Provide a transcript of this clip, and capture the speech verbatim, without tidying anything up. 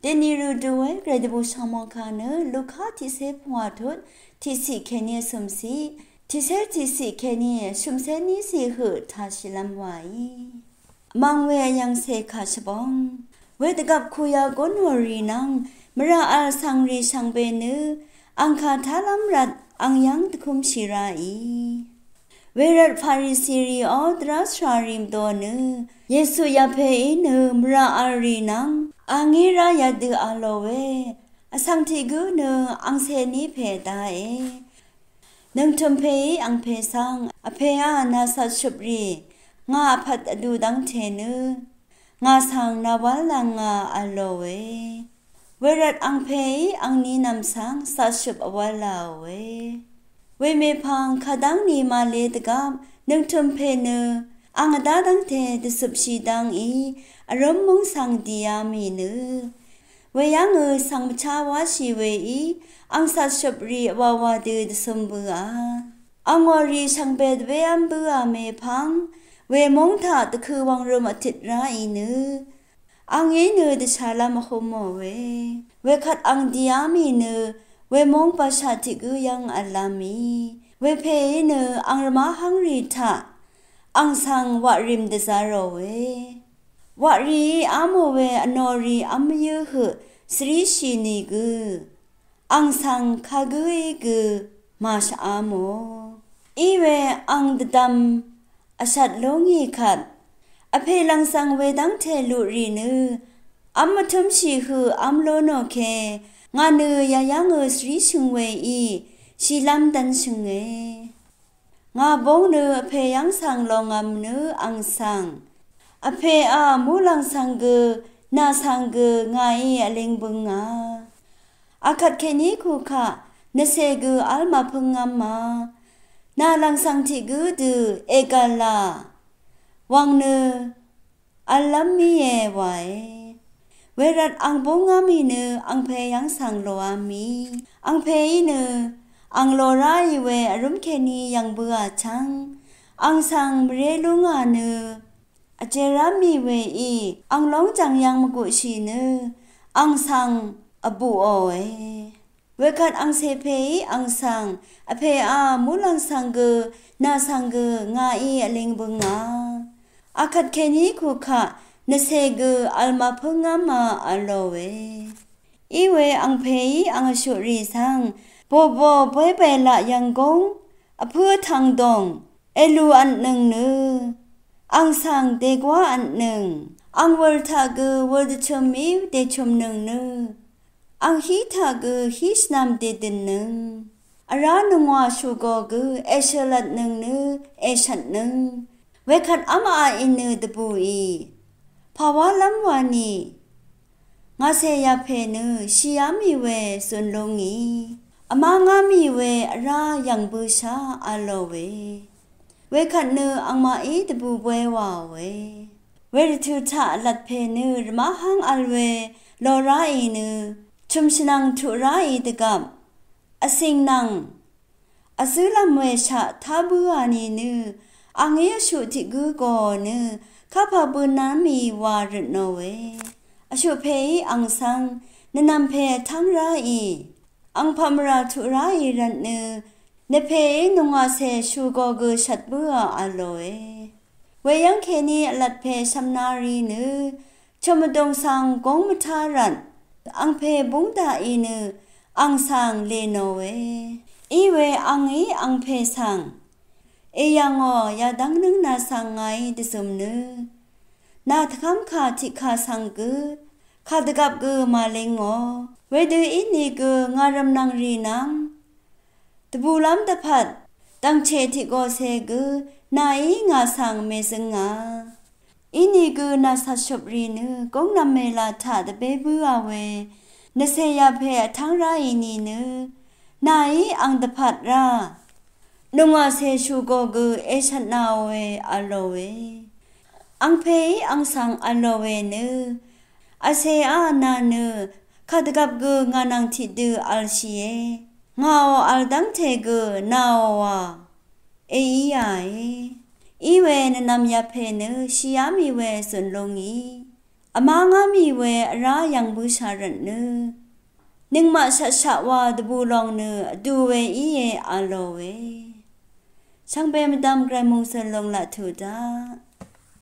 Deni rø dø we gvray dvbù shvngmòngkà nø Luka tiqcé pvngwà tut tiqciq kèní vsø̀mciq, tiqcé tiqciq kèní shø̀mcé níciq høq tashìlv́m wàí. Mv̀ng we vyv̀ngcè kà shvbóng. Wedvgvp kuyagún wòrì nvng mvrà vl svngrì shvngbe nø ang kà tálv́m rvt ang yv́ng dvkúmshì ráì. Wervt Farisirìó dvrá svrarì mvdo nø Yesu yapèí nø mvrà vlrì nvng angí rá yadø a lò we vsvng tiq gǿ nø angcè ní pè daqe. Nøngtø̀m pèí angpè svng, Vpèá, nà cvtshøprì ngà vpvt vdu dv́ngte nø ngà svng nàwv́l lv́ngà, vl lòe. Wervt angpèí angní nv̀m svng cvtshøp vwv́l làòe. Wemèpvng kadv́ngni màle dvgvp nøngtø̀m pè nø ang vdá dv́ngte dvcøpshì dv́ngí vrǿm múng svng dìá mì nø weyv́ngø svng mvchá wáshì weí ang cvtshøprì vwàwà dø dvcø̄m bøà. Angwàrì shvngbe dvbév́m bǿà mèpvng wemúng taq dvkø̄ wv̀ngrøm vtit ráì nø angí nø dvshàlv́m vhø̄mòe. Wekvt ang dìá mì nø wemúng bvshaq tiq gǿ yv́ng v̄llv́m mì. Wepèí nø ang rvmáhv́ngrì taq ang svng waqrìm dvzá ròe. Waqrìí ámò we vnòrì v́m yǿ høq svríshì nìgø ang svng kagǿí gø màshvá mò. Iwe ang dvdvm vshvt lúngì kvt Vpè lv̀ng svng wedv́ngte luqrì nø v́m mvtǿmshì høq v́m lónò ke ngà nø yayv́ngø svríshø̀ng weí shìlv́m dv́nshø̀nge. Ngà búng nø Vpè yv́ng svng lòngvm nø ang svng, Vpèá, muqlàng svng gø nà svng gø ngàí vlíng bǿngà. Akvt kèní kukaq nvcè gø v́l màpǿngv́mà. Nà lv̀ng svng tiq gǿ dø ègv̀là wvng nø v̄llv́m míe wae. Wervt ang búngá mì nø angpè yv́ng svng lòá mì. Angpèí nø ang lò ráì we vrúm kèní yv̀ng bǿà chv́ng ang svng mvré lúngà nø vjerá mì weí ang lóngjv̀ng yv́ng mvguqshì nø ang svng vbùòe. Wekvt angcè pèí ang svng, Vpèá, muqlàng svng gø nà svng gø ngàí vlíng bǿngà. Akvt kèní kukaq nvcè gø v̄l màpǿngv́mà, vl lòe. Iwe angpèí ang vshuqrì svng bòbò bóybè laq yv̀nggúng vpǿ vtvng dòng èlù vtnøng nø ang svng dègwá vtnøng, ang wūl taq gø wūl dvchø̀m í dèchø̀mnøng nø ang hí taq gø hí shvnvm dèdønnøng, vrá nungwà shùgò gø èshø̀lvtnøng nø èshvtnøng. Wekvt v́m aqì nø dvbùì pàwálv́m wani ngàcè yapè nø shìá mì we zun lúngì, vmá ngá mì we vrá yv̀ng bǿshá, v̄l lòe. Wekvt nø angmaqí dvbù bwe wàòe. Wervtø̀ taq vlvt pè nø rvmáhv́ng vl we lò ráì nø chø̀m shvnvng tuq ráì dvgvp vcìng nvng vzǿlv̀m weshaq tá bǿà nìnø angí vshuq tiq gǿ gòò nø kapà bø̄nv́m mì wa røtnòe. Vshuq pèí ang svng, nvnvm pè vtv́ng ráì, ang pvmvrà tuq ráì rvtnø nvpèí nungwàcè shùgò gø shvt bǿà, v̄l lòe. Weyv́ng kèní vlvt pè shvmnari nø chø̀m vdùng svng gúng mvtá rvt angpè búng daqì nø ang svng lènòe. Iwe angí angpè svng, èyv̀ngò, yadv́ng nǿng nà svng ngàí dvzø̀m nø nà tvkv́mkà tiqkà svng gø kàdvgvp gø màlingò. Wedø ínìgø ngà rv̀mnv̀ngrì nvng dvbùlv́m dvpvt dv̀ngchè tiq gòcè gø nàí ngà svng mèzøngà. Inìgø nà cvtshøprì nø gúngnv̄m mèlà taq dvbé bǿà we nvcè yapè vtv́ng ráì nìnø nàí ang dvpvt rá nungwàcè shùgò gø èshvtnāòe, v̄l lòe. Angpèí ang svng v̄l lòe nø, vcèá, nà nø kàdvgvp gø ngà nvng tiqdø v̄lshìe. Ngàò v̄l dv́ngte gø nàòà èíàe. Iwe nvnvm yapè nø shìá mì we zun lúngì, Vmá ngá mì we vrá yv̀ng bǿshà rvtnø, nøngmaq shaqshaq wa dvbù lòng nø vdu we íe a lòe. Shvngbe mvdvm Gvray Mòngsø̀l lòng laq tuq daq.